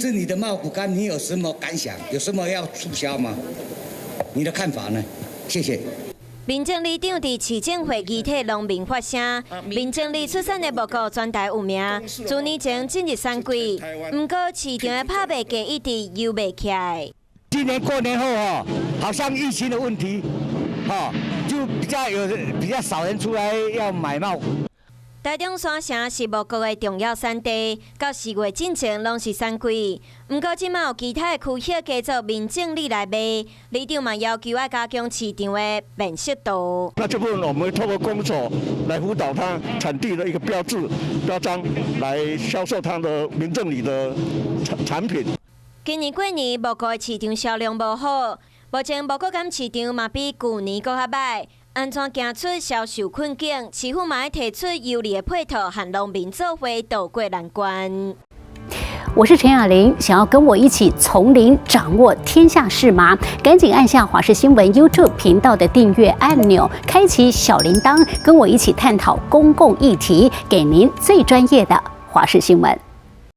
次你的茂谷柑，你有什麼感想？有什麼要促銷嗎？你的看法呢？謝謝。民政里長佇市政會議替農民發聲。民政里出產的五穀全台有名，數年前進入產季，毋過市場的拍賣價一直優袂起來。今年過年後哦，好像疫情的問題，哈，就比較有比較少人出來要買茂谷。台中山城是五穀的重要產地，到4月進前攏是產季。毋過這馬有其他的區域加做民政里來賣，里長嘛要求愛加強市場的辨識度。那這部分我們會透過公所來輔導他產地的一個標誌標章，來銷售他的民政里的產品。今年過年五穀的市場銷量無好，目前五穀柑市場嘛比舊年閣較䆀。按怎行出銷售困境？市府嘛愛提出優利的配套，和農民做伙渡過難關。我是陳雅玲，想要跟我一起從零掌握天下事嗎？趕緊按下華視新聞 YouTube 頻道的訂閱按鈕，開啟小鈴鐺，跟我一起探討公共議題，給您最專業的華視新聞。